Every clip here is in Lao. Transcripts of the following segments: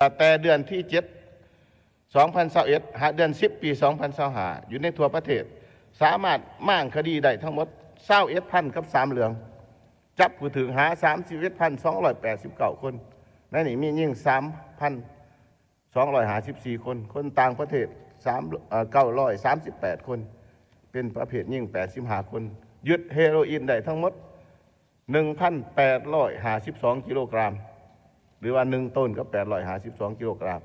ຕັ້ງແຕ່ເດືອນທີເຈັດ ສອງພັນຊາວເອັດ ຫາເດືອນສິບ ປີສອງພັນຊາວຫ້າ ຢູ່ໃນທົ່ວປະເທດ ສາມາດມ້າງຄະດີໄດ້ທັງໝົດ ຊາວເອັດພັນກັບສາມເລື່ອງ, ຈັບຜູ້ຖືກຫາ ສາມສິບເອັດພັນສອງຮ້ອຍແປດສິບເກົ້າຄົນ, ໃນນີ້ມີຍິງ ສາມພັນສອງຮ້ອຍຫ້າສິບສີ່ຄົນ, ຄົນຕ່າງປະເທດ ສາມ ເອີ່ ເກົ້າຮ້ອຍສາມສິບແປດຄົນ, ເປັນປະເພດຍິງ ແປດສິບຫ້າຄົນ, ຍຶດເຮໂຣອິນໄດ້ທັງໝົດ ໜຶ່ງພັນແປດຮ້ອຍຫ້າສິບສອງກິໂລກຣາມ ຫຼືວ່າ ໜຶ່ງໂຕນກັບແປດຮ້ອຍຫ້າສິບສອງກິໂລກຣາມ,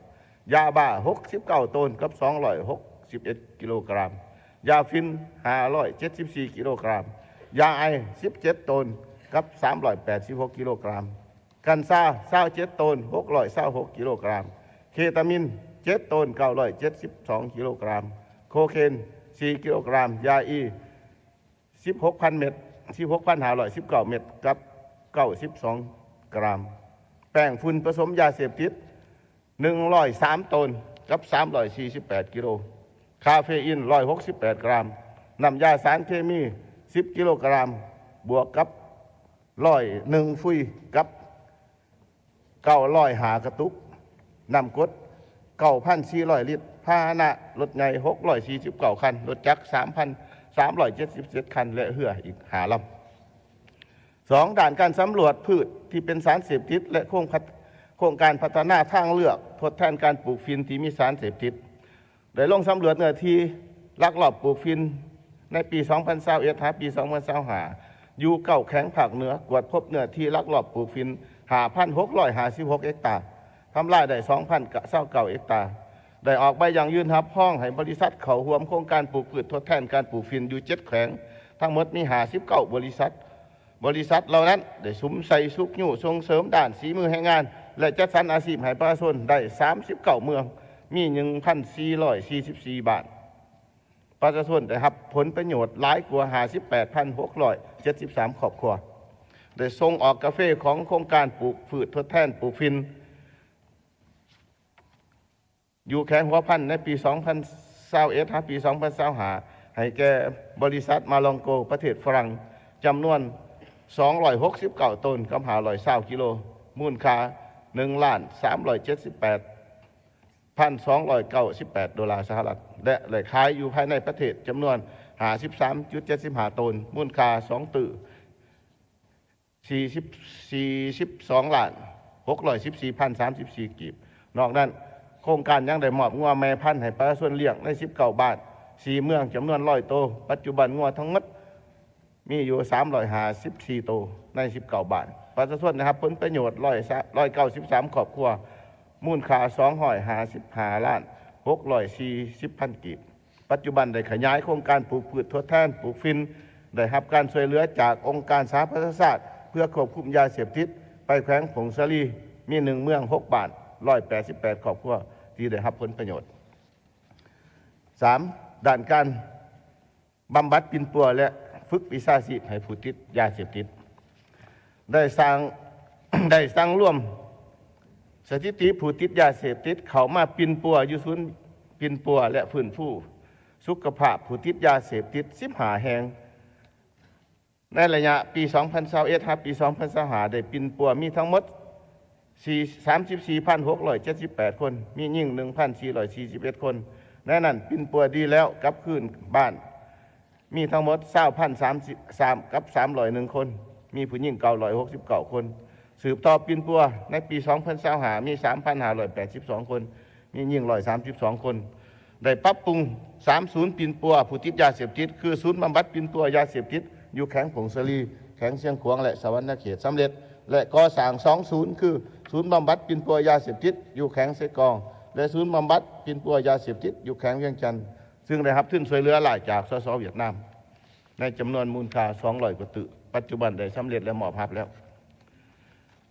ຢາບ້າ ຫົກສິບເກົ້າໂຕນກັບສອງຮ້ອຍຫົກສິບເອັດກິໂລກຣາມ, ຢາຝິ່ນ ຫ້າຮ້ອຍເຈັດສິບສີ່ກິໂລກຣາມ, ຢາໄອສ໌ ສິບເຈັດໂຕນກັບສາມຮ້ອຍແປດສິບຫົກກິໂລກຣາມ, ກັນຊາ ຊາວເຈັດໂຕນ ຫົກຮ້ອຍຊາວຫົກກິໂລກຣາມ, ເຄຕາມິນ ເຈັດໂຕນ ເກົ້າຮ້ອຍເຈັດສິບສອງກິໂລກຣາມ, ໂຄເຄນ ສີ່ກິໂລກຣາມ, ຢາອີ ສິບຫົກພັນເມັດ ສິບຫົກພັນຫ້າຮ້ອຍສິບເກົ້າເມັດ ກັບເກົ້າສິບສອງກຣາມ, ແປ້ງຝຸ່ນປະສົມຢາເສບຕິດ ໜຶ່ງຮ້ອຍສາມໂຕນ ກັບສາມຮ້ອຍສີ່ສິບແປດກິໂລ, ຄາເຟອີນ ຮ້ອຍຫົກສິບແປດກຣາມ, ນ້ຳຢາສານເຄມີ ສິບກິໂລກຣາມ ບວກກັບຮ້ອຍໜຶ່ງຟຸຍ ກັບ ເກົ້າຮ້ອຍຫ້າກະຕຸກ, ນ້ຳກົດ ເກົ້າພັນສີ່ຮ້ອຍລິດ, ພາຫະນະລົດໃຫຍ່ ຫົກຮ້ອຍສີ່ສິບເກົ້າຄັນ, ລົດຈັກ ສາມພັນສາມຮ້ອຍເຈັດສິບເຈັດຄັນ ແລະ ເຮືອອີກຫ້າລຳ. ສອງ, ດ້ານການສຳຫຼວດພືດທີ່ເປັນສານເສບຕິດ ແລະ ໂຄງພັດ-, ໂຄງການພັດທະນາທາງເລືອກທົດແທນການປູກຝິ່ນທີ່ມີສານເສບຕິດ ໄດ້ລົງສຳຫຼວດເນື້ອທີ່ລັກລອບປູກຝິ່ນໃນປີສອງພັນຊາວເອັດ ຫາປີສອງພັນຊາວຫ້າ ຢູ່ເກົ້າແຂວງພາກເໜືອ, ກວດພົບເນື້ອທີ່ລັກລອບປູກຝິ່ນ ຫ້າພັນຫົກຮ້ອຍຫ້າສິບຫົກເຮັກຕາ, ທຳລາຍໄດ້ສອງພັນຊາວເກົ້າເຮັກຕາ, ໄດ້ອອກໃບຢັ້ງຢືນຮັບຮອງໃຫ້ບໍລິສັດເຂົ້າຮ່ວມໂຄງການປູກພືດທົດແທນການປູກຝິ່ນຢູ່ເຈັດແຂວງ, ທັງໝົດມີຫ້າສິບເກົ້າບໍລິສັດ. ບໍລິສັດເຫຼົ່ານັ້ນໄດ້ສຸມໃສ່ຊຸກຍູ້ສົ່ງເສີມດ້ານສີມືແຮງງານ ແລະ ຈັດສັນອາຊີບໃຫ້ປະຊາຊົນໄດ້ສາມສິບເກົ້າເມືອງ, ມີໜຶ່ງພັນສີ່ຮ້ອຍສີ່ສິບສີ່ບ້ານ. ປະຊາຊົນໄດ້ຮັບຜົນປະໂຫຍດຫຼາຍກວ່າຫ້າສິບແປດພັນຫົກຮ້ອຍເຈັດສິບສາມຄອບຄົວ, ໄດ້ສົ່ງອອກກາເຟຂອງໂຄງການປູກພືດທົດແທນປູກຝິ່ນ ຢູ່ແຂວງຫົວພັນໃນປີສອງພັນຊາວເອັດ ຫາປີສອງພັນຊາວຫ້າ ໃຫ້ແກ່ບໍລິສັດມາລອງໂກ ປະເທດຝຣັ່ງ ຈຳນວນສອງຮ້ອຍຫົກສິບເກົ້າໂຕນກັບຫ້າຮ້ອຍຊາວກິໂລ, ມູນຄ່າໜຶ່ງລ້ານສາມຮ້ອຍເຈັດສິບແປດພັນສອງຮ້ອຍເກົ້າສິບແປດໂດລາສະຫະລັດ ແລະ ໄດ້ຂາຍຢູ່ພາຍໃນປະເທດຈຳນວນຫ້າສິບສາມຈຸດເຈັດສິບຫ້າໂຕນ, ມູນຄ່າສອງຕື້ ສີ່ສິບ ສີ່ສິບສອງລ້ານຫົກຮ້ອຍສິບສີ່ພັນສາມສິບສີ່ກີບ. ນອກນັ້ນ, ໂຄງການຍັງໄດ້ມອບງົວແມ່ພັນໃຫ້ປະຊາຊົນລ້ຽງໃນສິບເກົ້າບ້ານ ສີ່ເມືອງ ຈຳນວນຮ້ອຍໂຕ. ປັດຈຸບັນງົວທັງໝົດມີຢູ່ສາມຮ້ອຍຫ້າສິບສີ່ໂຕໃນສິບເກົ້າບ້ານ. ປະຊາຊົນໄດ້ຮັບຜົນປະໂຫຍດຮ້ອຍ ຮ້ອຍເກົ້າສິບສາມຄອບຄົວ, ມູນຄ່າສອງຮ້ອຍຫ້າສິບຫ້າລ້ານຫົກຮ້ອຍສີ່ສິບພັນກີບ. ປັດຈຸບັນໄດ້ຂະຫຍາຍໂຄງການປູກພືດທົດແທນປູກຝິ່ນ ໄດ້ຮັບການຊ່ວຍເຫຼືອຈາກອົງການສະຫະປະຊາຊາດ ເພື່ອຄວບຄຸມຢາເສບຕິດ ໄປແຂວງຜົ້ງສາລີ ມີໜຶ່ງເມືອງ ຫົກບ້ານ ຮ້ອຍແປດສິບແປດຄອບຄົວທີ່ໄດ້ຮັບຜົນປະໂຫຍດ. ສາມ, ດ້ານການບຳບັດປິ່ນປົວ ແລະ ຝຶກວິຊາຊີບໃຫ້ຜູ້ຕິດຢາເສບຕິດ ໄດ້ສ້າງ ໄດ້ສັງລວມສະຖິຕິຜູ້ຕິດຢາເສບຕິດເຂົ້າມາປິ່ນປົວຢູ່ສູນປິ່ນປົວ ແລະ ຟື້ນຟູສຸຂະພາບຜູ້ຕິດຢາເສບຕິດສິບຫ້າແຫ່ງ. ໃນໄລຍະປີສອງພັນຊາວເອັດ ຫາປີສອງພັນຊາວຫ້າ ໄດ້ປິ່ນປົວມີທັງໝົດ ສາມສິບສີ່ພັນຫົກຮ້ອຍເຈັດສິບແປດຄົນ, ມີຍິງໜຶ່ງພັນສີ່ຮ້ອຍສີ່ສິບເອັດຄົນ, ໃນນັ້ນປິ່ນປົວດີແລ້ວກັບຄືນບ້ານ ມີທັງໝົດຊາວພັນສາມສິບສາມກັບສາມຮ້ອຍໜຶ່ງຄົນ, ມີຜູ້ຍິງເກົ້າຮ້ອຍຫົກສິບເກົ້າຄົນ. ສືບຕໍ່ປິ່ນປົວໃນປີສອງພັນຊາວຫ້າ ມີສາມພັນຫ້າຮ້ອຍແປດສິບສອງຄົນ, ມີຍິງຮ້ອຍສາມສິບສອງຄົນ. ໄດ້ປັບປຸງສາມສູນປິ່ນປົວຜູ້ຕິດຢາເສບຕິດ ຄື ສູນບຳບັດປິ່ນປົວຢາເສບຕິດຢູ່ແຂວງຜົ້ງສາລີ, ແຂວງຊຽງຂວາງ ແລະ ສະຫວັນນະເຂດສຳເລັດ ແລະ ກໍ່ສ້າງສອງສູນ ຄື ສູນບຳບັດປິ່ນປົວຢາເສບຕິດຢູ່ແຂວງເຊກອງ ແລະ ສູນບຳບັດປິ່ນປົວຢາເສບຕິດຢູ່ແຂວງວຽງຈັນ ຊຶ່ງໄດ້ຮັບທຶນຊ່ວຍເຫຼືອຫຼາຍຈາກ ສສ ຫວຽດນາມ ໃນຈຳນວນມູນຄ່າສອງຮ້ອຍກວ່າຕື້, ປັດຈຸບັນໄດ້ສຳເລັດ ແລະ ມອບຮັບແລ້ວ.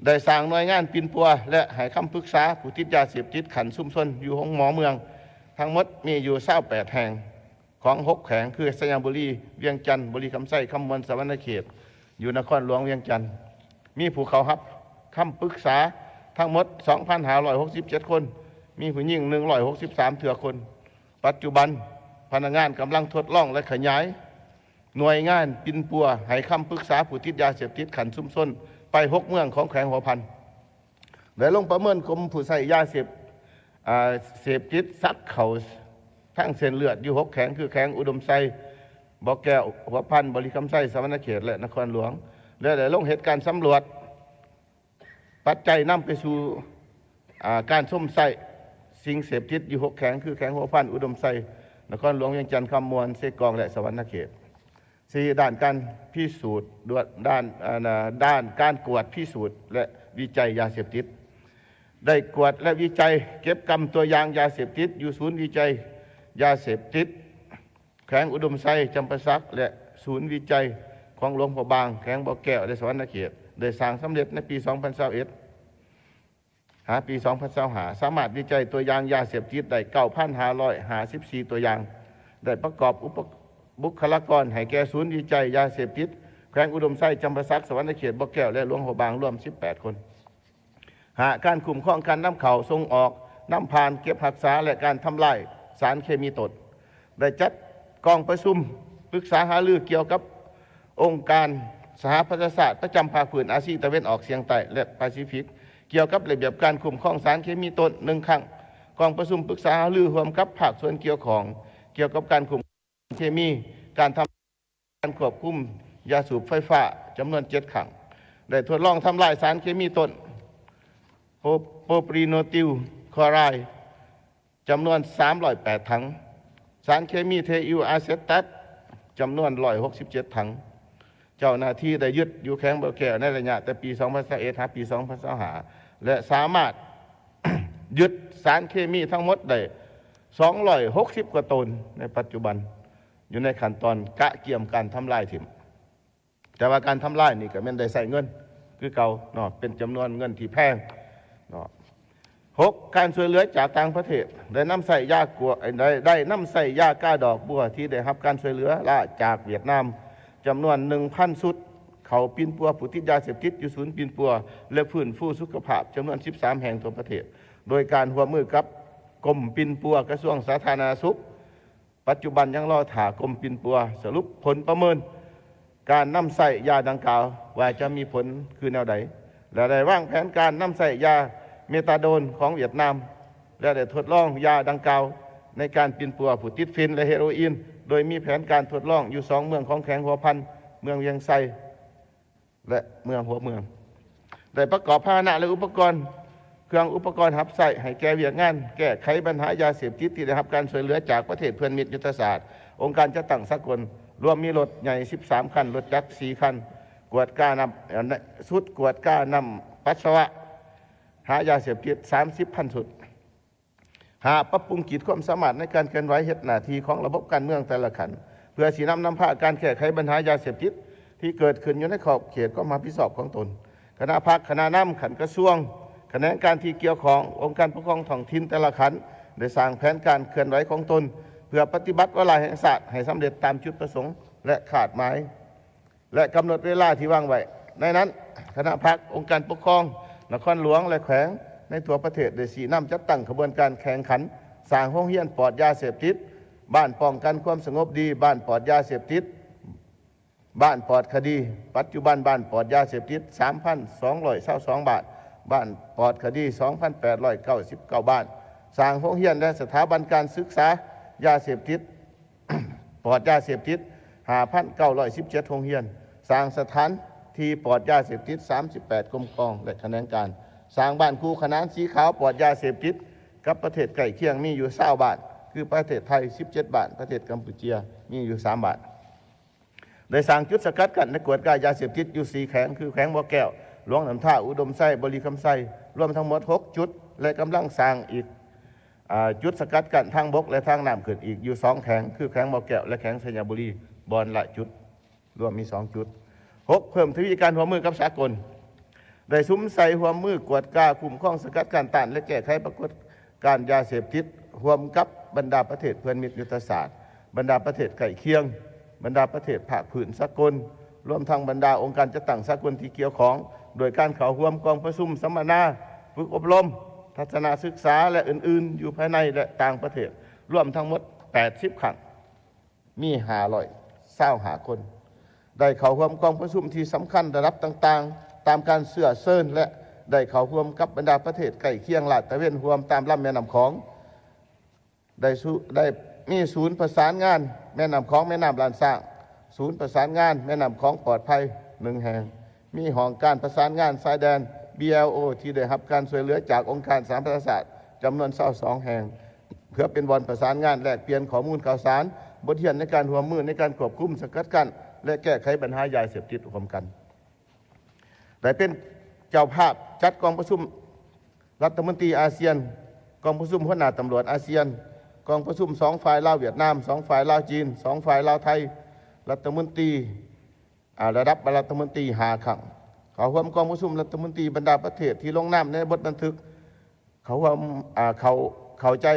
ໄດ້ສ້າງໜ່ວຍງານປິ່ນປົວ ແລະ ໃຫ້ຄຳປຶກສາຜູ້ຕິດຢາເສບຕິດຂັ້ນຊຸມຊົນຢູ່ໂຮງໝໍເມືອງ ທັງໝົດມີຢູ່ຊາວແປດແຫ່ງ ຂອງຫົກແຂວງ ຄື ໄຊຍະບູລີ, ວຽງຈັນ, ບໍລິຄຳໄຊ, ຄຳມ່ວນ, ສະຫວັນນະເຂດ ຢູ່ນະຄອນຫຼວງວຽງຈັນ. ມີຜູ້ເຂົ້າຮັບຄຳປຶກສາທັງໝົດສອງພັນຫ້າຮ້ອຍຫົກສິບເຈັດຄົນ, ມີຜູ້ຍິງໜຶ່ງຮ້ອຍຫົກສິບສາມເທື່ອຄົນ. ປັດຈຸບັນ, ພະນັກງານກຳລັງທົດລອງ ແລະ ຂະຫຍາຍໜ່ວຍງານປິ່ນປົວໃຫ້ຄຳປຶກສາຜູ້ຕິດຢາເສບຕິດຂັ້ນຊຸມຊົນໄປຫົກເມືອງຂອງແຂວງຫົວພັນ. ໄດ້ລົງປະເມີນກຸ່ມຜູ້ໃຊ້ຢາເສບ ອາ ເສບຕິດສັກເຂົ້າທາງເສັ້ນເລືອດຢູ່ຫົກແຂວງ ຄືແຂວງອຸດົມໄຊ, ບໍ່ແກ້ວ, ຫົວພັນ, ບໍລິຄຳໄຊ, ສະຫວັນນະເຂດ ແລະ ນະຄອນຫຼວງ ແລະ ໄດ້ລົງເຮັດການສຳຫຼວດປັດໄຈນຳໄປສູ່ ອາ ການຊົມໃຊ້ສິ່ງເສບຕິດຢູ່ຫົກແຂວງ ຄືແຂວງຫົວພັນ, ອຸດົມໄຊ, ນະຄອນຫຼວງວຽງຈັນ, ຄຳມ່ວນ, ເຊກອງ ແລະ ສະຫວັນນະເຂດ. ສີ່ ດ້ານການພິສູດ ດ້ານ ດ້ານການກວດພິສູດ ແລະ ວິໄຈຢາເສບຕິດ ໄດ້ກວດ ແລະ ວິໄຈ ເກັບກຳຕົວຢ່າງຢາເສບຕິດ ຢູ່ສູນວິໄຈຢາເສບຕິດແຂວງອຸດົມໄຊ, ຈຳປາສັກ ແລະ ສູນວິໄຈຂອງຫຼວງພະບາງ ແຂວງບໍ່ແກ້ວ ແລະ ສະຫວັນນະເຂດ ໄດ້ສ້າງສຳເລັດໃນປີສອງພັນຊາວເອັດ ຫາປີສອງພັນຊາວຫ້າ ສາມາດວິໄຈຕົວຢ່າງຢາເສບຕິດໄດ້ເກົ້າພັນຫ້າຮ້ອຍຫ້າສິບສີ່ຕົວຢ່າງ, ໄດ້ປະກອບອຸປະ ບຸກຄະລາກອນໃຫ້ແກ່ສູນວິໄຈຢາເສບຕິດແຂວງອຸດົມໄຊ, ຈຳປາສັກ, ສະຫວັນນະເຂດ, ບໍ່ແກ້ວ ແລະ ຫຼວງພະບາງ ລວມສິບແປດຄົນ. ຫ້າ ການຄຸ້ມຄອງການນຳເຂົ້າ, ສົ່ງອອກ, ນຳຜ່ານ, ເກັບຮັກສາ ແລະ ການທຳລາຍສານເຄມີຕົ້ນ. ໄດ້ຈັດກອງປະຊຸມປຶກສາຫາລືກ່ຽວກັບອົງການສະຫະປະຊາຊາດປະຈຳພາກພື້ນອາຊີຕາເວັນອອກສຽງໃຕ້ ແລະ ປາຊີຟິກ ກ່ຽວກັບລະບຽບການຄຸ້ມຄອງສານເຄມີຕົ້ນ ໜຶ່ງຄັ້ງ. ກອງປະຊຸມປຶກສາຫາລືຮ່ວມກັບພາກສ່ວນກ່ຽວຂ້ອງ ກ່ຽວກັບການຄຸ້ມຄອງສານເຄມີ, ການທຳ ການຄວບຄຸມຢາສູບໄຟຟ້າ ຈຳນວນເຈັດຄັ້ງ. ໄດ້ທົດລອງທຳລາຍສານເຄມີຕົ້ນ ໂປ ໂປຣປີໂນຕິວຄລໍຣາຍ ຈຳນວນສາມຮ້ອຍແປດຖັງ, ສານເຄມີເທອິວອາເຊດຕັດ ຈຳນວນຮ້ອຍຫົກສິບເຈັດຖັງ. ເຈົ້າໜ້າທີ່ໄດ້ຍຶດຢູ່ແຂວງບໍ່ແກ້ວໃນໄລຍະແຕ່ປີສອງພັນຊາວເອັດ ຫາປີສອງພັນຊາວຫ້າ ແລະ ສາມາດຍຶດສານເຄມີທັງໝົດໄດ້ສອງຮ້ອຍຫົກສິບກວ່າໂຕນໃນປັດຈຸບັນ, ຢູ່ໃນຂັ້ນຕອນກະກຽມການທຳລາຍຖິ້ມ. ແຕ່ວ່າການທຳລາຍນີ້ກໍແມ່ນໄດ້ໃຊ້ເງິນຄືເກົ່າເນາະ, ເປັນຈຳນວນເງິນທີ່ແພງເນາະ. ຫົກ ການຊ່ວຍເຫຼືອຈາກຕ່າງປະເທດ. ໄດ້ນຳໃຊ້ຢາກວ ໄດ້ ໄດ້ນຳໃຊ້ຢາກາດອກບົວທີ່ໄດ້ຮັບການຊ່ວຍເຫຼືອລາຈາກຫວຽດນາມ ຈຳນວນໜຶ່ງພັນຊຸດ ເຂົ້າປິ່ນປົວຜູ້ຕິດຢາເສບຕິດຢູ່ສູນປິ່ນປົວ ແລະ ຟື້ນຟູສຸຂະພາບ ຈຳນວນສິບສາມແຫ່ງທົ່ວປະເທດ, ໂດຍການຮ່ວມມືກັບກົມປິ່ນປົວກະຊວງສາທາລະນະສຸກ. ປັດຈຸບັນຍັງລໍຖ້າກົມປິ່ນປົວສະຫຼຸບຜົນປະເມີນການນຳໃຊ້ຢາດັ່ງກ່າວວ່າຈະມີຜົນຄືແນວໃດ ແລະ ໄດ້ວາງແຜນການນຳໃຊ້ຢາເມຕາໂດນຂອງຫວຽດນາມ ແລະ ໄດ້ທົດລອງຢາດັ່ງກ່າວໃນການປິ່ນປົວຜູ້ຕິດຝິ່ນ ແລະ ເຮໂຣອີນ, ໂດຍມີແຜນການທົດລອງຢູ່ສອງເມືອງຂອງແຂວງຫົວພັນ, ເມືອງວຽງໄຊ ແລະ ເມືອງຫົວເມືອງ. ໄດ້ປະກອບພາຫະນະ ແລະ ອຸປະກອນ ເຄື່ອງອຸປະກອນຮັບໃຊ້ໃຫ້ແກ່ວຽກງານແກ້ໄຂບັນຫາຢາເສບຕິດທີ່ໄດ້ຮັບການຊ່ວຍເຫຼືອຈາກປະເທດເພື່ອນມິດຍຸດທະສາດ, ອົງການຈັດຕັ້ງສາກົນ, ລວມມີລົດໃຫຍ່ສິບສາມຄັນ, ລົດຈັກສີ່ຄັນ, ກວດການ້ຳ ເອີ ຊຸດກວດການ້ຳປັດສະວະ ຫາຢາເສບຕິດສາມສິບພັນຊຸດ. ຫ້າ ປັບປຸງຂີດຄວາມສາມາດໃນການເຄື່ອນໄຫວເຮັດໜ້າທີ່ຂອງລະບົບການເມືອງແຕ່ລະຂັ້ນ ເພື່ອຊີ້ນຳນຳພາການແກ້ໄຂບັນຫາຢາເສບຕິດທີ່ເກີດຂຶ້ນຢູ່ໃນຂອບເຂດຄວາມຮັບຜິດຊອບຂອງຕົນ. ຄະນະພັກ, ຄະນະນຳຂັ້ນກະຊວງ, ຂະແໜງການທີ່ກ່ຽວຂ້ອງ, ອົງການປົກຄອງທ້ອງຖິ່ນແຕ່ລະຂັ້ນ ໄດ້ສ້າງແຜນການເຄື່ອນໄຫວຂອງຕົນ ເພື່ອປະຕິບັດວາລະແຫ່ງຊາດໃຫ້ສຳເລັດຕາມຈຸດປະສົງ ແລະ ຄາດໝາຍ ແລະ ກຳນົດເວລາທີ່ວາງໄວ້. ໃນນັ້ນ, ຄະນະພັກ, ອົງການປົກຄອງນະຄອນຫຼວງ ແລະ ແຂວງໃນທົ່ວປະເທດ ໄດ້ຊີ້ນຳຈັດຕັ້ງຂະບວນການແຂ່ງຂັນສ້າງໂຮງຮຽນປອດຢາເສບຕິດ, ບ້ານປ້ອງກັນຄວາມສະຫງົບດີ, ບ້ານປອດຢາເສບຕິດ, ບ້ານປອດຄະດີ. ປັດຈຸບັນ, ບ້ານປອດຢາເສບຕິດ ສາມພັນສອງຮ້ອຍຊາວສອງບ້ານ, ບ້ານປອດຄະດີ ສອງພັນແປດຮ້ອຍເກົ້າສິບເກົ້າບ້ານ, ສ້າງໂຮງຮຽນ ແລະ ສະຖາບັນການສຶກສາຢາເສບຕິດ ປອດຢາເສບຕິດ ຫ້າພັນເກົ້າຮ້ອຍສິບເຈັດໂຮງຮຽນ, ສ້າງສະຖານທີ່ປອດຢາເສບຕິດ ສາມສິບແປດກົມກອງ ແລະ ຂະແໜງການ, ສ້າງບ້ານຄູ່ຂະໜານສີຂາວປອດຢາເສບຕິດກັບປະເທດໃກ້ຄຽງມີຢູ່ຊາວບ້ານ ຄືປະເທດໄທສິບເຈັດບ້ານ, ປະເທດກຳປູເຈຍມີຢູ່ສາມບ້ານ. ໄດ້ສ້າງຈຸດສະກັດກັ້ນ ແລະ ກວດກາຢາເສບຕິດຢູ່ສີ່ແຂວງ ຄື ແຂວງບໍ່ແກ້ວ, ຫຼວງນ້ຳທາ, ອຸດົມໄຊ, ບໍລິຄຳໄຊ, ລວມທັງໝົດຫົກຈຸດ ແລະ ກຳລັງສ້າງອີກ ອາ ຈຸດສະກັດກັ້ນທາງບົກ ແລະ ທາງນ້ຳຂຶ້ນອີກຢູ່ສອງແຂວງ ຄື ແຂວງບໍ່ແກ້ວ ແລະ ແຂວງໄຊຍະບູລີ ບ່ອນລະຈຸດ, ລວມມີສອງຈຸດ. ຫົກ ເພີ່ມທະວີການຮ່ວມມືກັບສາກົນ. ໄດ້ສຸມໃສ່ຮ່ວມມືກວດກາ, ຄຸ້ມຄອງ, ສະກັດກັ້ນ, ຕ້ານ ແລະ ແກ້ໄຂປາກົດການຢາເສບຕິດ ຮ່ວມກັບບັນດາປະເທດເພື່ອນມິດຍຸດທະສາດ, ບັນດາປະເທດໃກ້ຄຽງ, ບັນດາປະເທດພາກພື້ນສາກົນ, ລວມທັງບັນດາອົງການຈັດຕັ້ງສາກົນທີ່ກ່ຽວຂ້ອງ, ໂດຍການເຂົ້າຮ່ວມກອງປະຊຸມສຳມະນາ, ຝຶກອົບຮົມ, ທັດສະນະສຶກສາ ແລະ ອື່ນໆ ຢູ່ພາຍໃນ ແລະ ຕ່າງປະເທດ, ລວມທັງໝົດແປດສິບຄັ້ງ, ມີຫ້າຮ້ອຍຊາວຫ້າຄົນ ໄດ້ເຂົ້າຮ່ວມກອງປະຊຸມທີ່ສຳຄັນລະດັບຕ່າງໆ ຕາມການເຊື້ອເຊີນ ແລະ ໄດ້ເຂົ້າຮ່ວມກັບບັນດາປະເທດໃກ້ຄຽງລາດຕະເວນຮ່ວມຕາມລຳແມ່ນ້ຳຂອງ. ໄດ້ ໄດ້ມີສູນປະສານງານແມ່ນ້ຳຂອງ ແມ່ນ້ຳລ້ານຊ້າງ, ສູນປະສານງານແມ່ນ້ຳຂອງປອດໄພໜຶ່ງແຫ່ງ, ມີຫ້ອງການປະສານງານຊາຍແດນ BLO ທີ່ໄດ້ຮັບການຊ່ວຍເຫຼືອຈາກອົງການສະຫະປະຊາຊາດຈຳນວນຊາວສອງແຫ່ງ ເພື່ອເປັນບ່ອນປະສານງານແລກປ່ຽນຂໍ້ມູນຂ່າວສານ, ບົດຮຽນໃນການຮ່ວມມືໃນການຄວບຄຸມ, ສະກັດກັ້ນ ແລະ ແກ້ໄຂບັນຫາຢາເສບຕິດຮ່ວມກັນ. ໄດ້ເປັນເຈົ້າພາບຈັດກອງປະຊຸມລັດຖະມົນຕີອາຊຽນ, ກອງປະຊຸມຫົວໜ້າຕຳຫຼວດອາຊຽນ, ກອງປະຊຸມສອງຝ່າຍລາວຫວຽດນາມ, ສອງຝ່າຍລາວຈີນ, ສອງຝ່າຍລາວໄທ, ລັດຖະມົນຕີ ອາ ລະດັບລັດຖະມົນຕີຫ້າຄັ້ງ, ເຂົ້າຮ່ວມກອງປະຊຸມລັດຖະມົນຕີບັນດາປະເທດທີ່ລົງນາມໃນບົດບັນທຶກ ເຂົ້າຮ່ວມ ອາ ເຂົ້າ ເຂົ້າໃຈ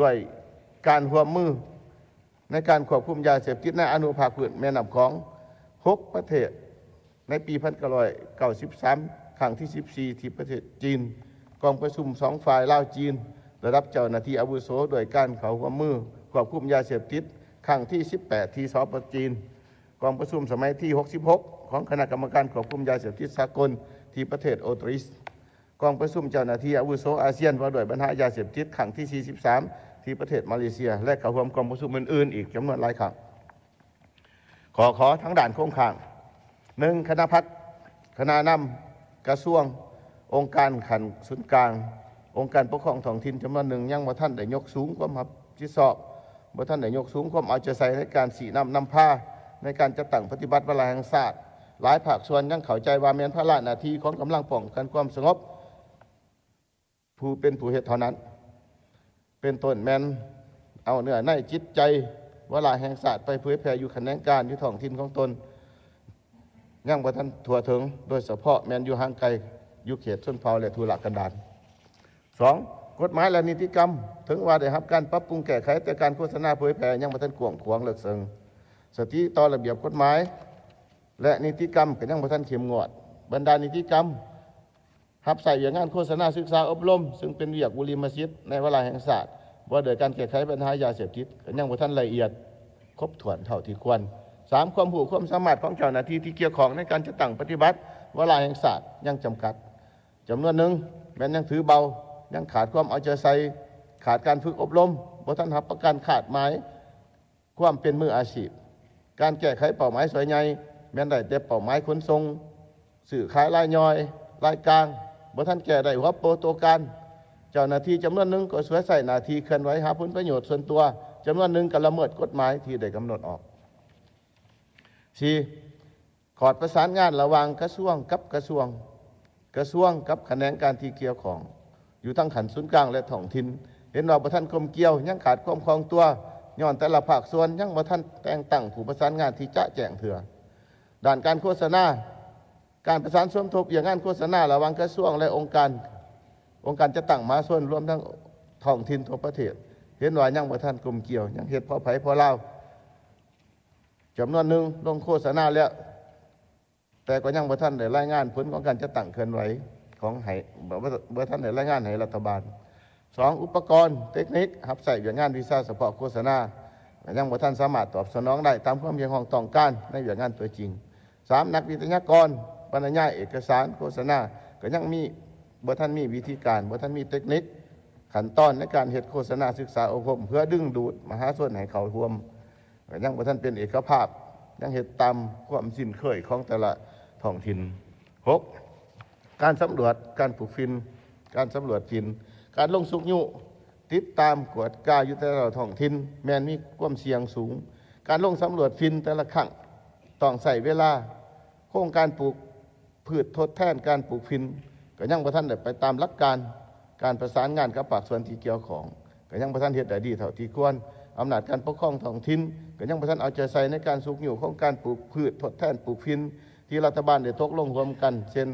ດ້ວຍການຮ່ວມມືໃນການຄວບຄຸມຢາເສບຕິດໃນອະນຸພາກພື້ນແມ່ນ້ຳຂອງຫົກປະເທດ ໃນປີພັນເກົ້າຮ້ອຍເກົ້າສິບສາມ ຄັ້ງທີສິບສີ່ ທີ່ປະເທດຈີນ, ກອງປະຊຸມສອງຝ່າຍລາວ-ຈີນ ລະດັບເຈົ້າໜ້າທີ່ອາວຸໂສດ້ວຍການເຂົ້າຮ່ວມມືຄວບຄຸມຢາເສບຕິດຄັ້ງທີສິບແປດ ທີ່ ສປ ຈີນ, ກອງປະຊຸມສະໄໝທີຫົກສິບຫົກ ຂອງຄະນະກຳມະການຄວບຄຸມຢາເສບຕິດສາກົນທີ່ປະເທດໂອຕຣິສ, ກອງປະຊຸມເຈົ້າໜ້າທີ່ອາວຸໂສອາຊຽນວ່າດ້ວຍບັນຫາຢາເສບຕິດຄັ້ງທີສີ່ສິບສາມ ທີ່ປະເທດມາເລເຊຍ ແລະ ເຂົ້າຮ່ວມກອງປະຊຸມອື່ນໆອີກຈຳນວນຫຼາຍຄັ້ງ. ຂໍ້ຂໍທາງດ້ານໂຄງຮ່າງ ໜຶ່ງ ຄະນະພັກ, ຄະນະນຳ, ກະຊວງ, ອົງການຂັ້ນສູນກາງ, ອົງການປົກຄອງທ້ອງຖິ່ນຈຳນວນໜຶ່ງ ຍັງບໍ່ທັນໄດ້ຍົກສູງຄວາມຮັບຜິດຊອບ, ບໍ່ທັນໄດ້ຍົກສູງຄວາມເອົາໃຈໃສ່ໃນການຊີ້ນຳນຳພາໃນການຈັດຕັ້ງປະຕິບັດວາລະແຫ່ງຊາດ. ຫຼາຍພາກສ່ວນຍັງເຂົ້າໃຈວ່າແມ່ນພາລະໜ້າທີ່ຂອງກຳລັງປ້ອງກັນຄວາມສະຫງົບ ຜູ້ເປັນຜູ້ເຮັດເທົ່ານັ້ນ, ເປັນຕົ້ນແມ່ນເອົາເນື້ອໃນຈິດໃຈວາລະແຫ່ງຊາດໄປເຜີຍແຜ່ຢູ່ຂະແໜງການຢູ່ທ້ອງຖິ່ນຂອງຕົນ ຍັງບໍ່ທັນທົ່ວເຖິງ, ໂດຍສະເພາະແມ່ນຢູ່ຫ່າງໄກ, ຢູ່ເຂດຊົນເຜົ່າ ແລະ ທຸລະກັນດານ. ສອງ ກົດໝາຍ ແລະ ນິຕິກຳ ເຖິງວ່າໄດ້ຮັບການປັບປຸງແກ້ໄຂ, ແຕ່ການໂຄສະນາເຜີຍແຜ່ຍັງບໍ່ທັນກວ້າງຂວາງເລິກເຊິ່ງ. ສະຕິຕໍ່ລະບຽບກົດໝາຍ ແລະ ນິຕິກຳກໍຍັງບໍ່ທັນເຂັ້ມງວດ. ບັນດານິຕິກຳ ຮັບໃຊ້ວຽກງານໂຄສະນາສຶກສາອົບຮົມ ຊຶ່ງເປັນວຽກບຸລິມະສິດໃນວາລະແຫ່ງຊາດ ວ່າດ້ວຍການແກ້ໄຂບັນຫາຢາເສບຕິດ ກໍຍັງບໍ່ທັນລະອຽດຄົບຖ້ວນເທົ່າທີ່ຄວນ. ສາມ ຄວາມຮູ້ຄວາມສາມາດຂອງເຈົ້າໜ້າທີ່ທີ່ກ່ຽວຂ້ອງໃນການຈັດຕັ້ງປະຕິບັດວາລະແຫ່ງຊາດຍັງຈຳກັດ. ຈຳນວນໜຶ່ງແມ່ນຍັງຖືເບົາ, ຍັງຂາດຄວາມເອົາໃຈໃສ່, ຂາດການຝຶກອົບຮົມ, ບໍ່ທັນຮັບປະກັນຄາດໝາຍ ຄວາມເປັນມືອາຊີບ. ການແກ້ໄຂເປົ້າໝາຍສ່ວນໃຫຍ່ແມ່ນໄດ້ແຕ່ເປົ້າໝາຍຂົນສົ່ງ, ຊື້ຂາຍລາຍຍ່ອຍ, ລາຍກາງ, ບໍ່ທັນແກ້ໄດ້ຫົວໂປໂຕການ. ເຈົ້າໜ້າທີ່ຈຳນວນໜຶ່ງກໍສວຍໃຊ້ໜ້າທີ່ເຄື່ອນໄຫວຫາຜົນປະໂຫຍດສ່ວນຕົວ, ຈຳນວນໜຶ່ງກໍລະເມີດກົດໝາຍທີ່ໄດ້ກຳນົດອອກ. ສີ່ ຂອດປະສານງານລະຫວ່າງກະຊວງກັບກະຊວງ, ກະຊວງກັບຂະແໜງການທີ່ກ່ຽວຂ້ອງ ຢູ່ທັງຂັ້ນສູນກາງ ແລະ ທ້ອງຖິ່ນ ເຫັນວ່າບໍ່ທັນກົມກ່ຽວ, ຍັງຂາດຄວາມຄ່ອງຕົວ ຍ້ອນແຕ່ລະພາກສ່ວນຍັງບໍ່ທັນແຕ່ງຕັ້ງຜູ້ປະສານງານທີ່ຈະແຈ້ງເທື່ອ. ດ້ານການໂຄສະນາ, ການປະສານສົມທົບວຽກງານໂຄສະນາລະຫວ່າງກະຊວງ ແລະ ອົງການ, ອົງການຈັດຕັ້ງມະຫາຊົນ ລວມທັງທ້ອງຖິ່ນທົ່ວປະເທດ ເຫັນວ່າຍັງບໍ່ທັນກົມກ່ຽວ, ຍັງເຮັດພໍໃຜພໍລາວ. ຈຳນວນໜຶ່ງລົງໂຄສະນາແລ້ວ ແຕ່ກໍຍັງບໍ່ທັນໄດ້ລາຍງານຜົນຂອງການຈັດຕັ້ງເຄື່ອນໄຫວຂອງໃຫ້, ບໍ່, ບໍ່, ບໍ່ທັນໄດ້ລາຍງານໃຫ້ລັດຖະບານ. ສອງ ອຸປະກອນເຕັກນິກຮັບໃຊ້ວຽກງານວິຊາສະເພາະໂຄສະນາ ກໍຍັງບໍ່ທັນສາມາດຕອບສະໜອງໄດ້ຕາມຄວາມຮຽກຮ້ອງຕ້ອງການໃນວຽກງານຕົວຈິງ. ສາມ ນັກວິທະຍາກອນບັນຍາຍເອກະສານໂຄສະນາ ກໍຍັງມີ, ບໍ່ທັນມີວິທີການ, ບໍ່ທັນມີເຕັກນິກ, ຂັ້ນຕອນໃນການເຮັດໂຄສະນາສຶກສາອົບຮົມ ເພື່ອດຶງດູດມະຫາຊົນໃຫ້ເຂົ້າຮ່ວມ ກໍຍັງບໍ່ທັນເປັນເອກະພາບ, ຍັງເຮັດຕາມຄວາມຊິນເຄີຍຂອງແຕ່ລະທ້ອງຖິ່ນ. ຫົກ ການສຳຫຼວດການປູກຝິ່ນ, ການສຳຫຼວດຝິ່ນ, ການລົງຊຸກຍູ້, ຕິດຕາມກວດກາຢູ່ແຕ່ລະທ້ອງຖິ່ນ ແມ່ນມີຄວາມສ່ຽງສູງ. ການລົງສຳຫຼວດຝິ່ນແຕ່ລະຄັ້ງຕ້ອງໃຊ້ເວລາ. ໂຄງການປູກ ພືດທົດແທນການປູກຝິ່ນ ກໍຍັງບໍ່ທັນໄດ້ໄປຕາມຫຼັກການ, ການປະສານງານກັບພາກສ່ວນທີ່ກ່ຽວຂ້ອງ ກໍຍັງບໍ່ທັນເຮັດໄດ້ດີເທົ່າທີ່ຄວນ, ອຳນາດການປົກຄອງທ້ອງຖິ່ນ ກໍຍັງບໍ່ທັນເອົາໃຈໃສ່ໃນການຊຸກຍູ້ໂຄງການປູກພືດທົດແທນປູກຝິ່ນ ທີ່ລັດຖະບານໄດ້ຕົກລົງຮ່ວມກັນ ເຊັ່ນ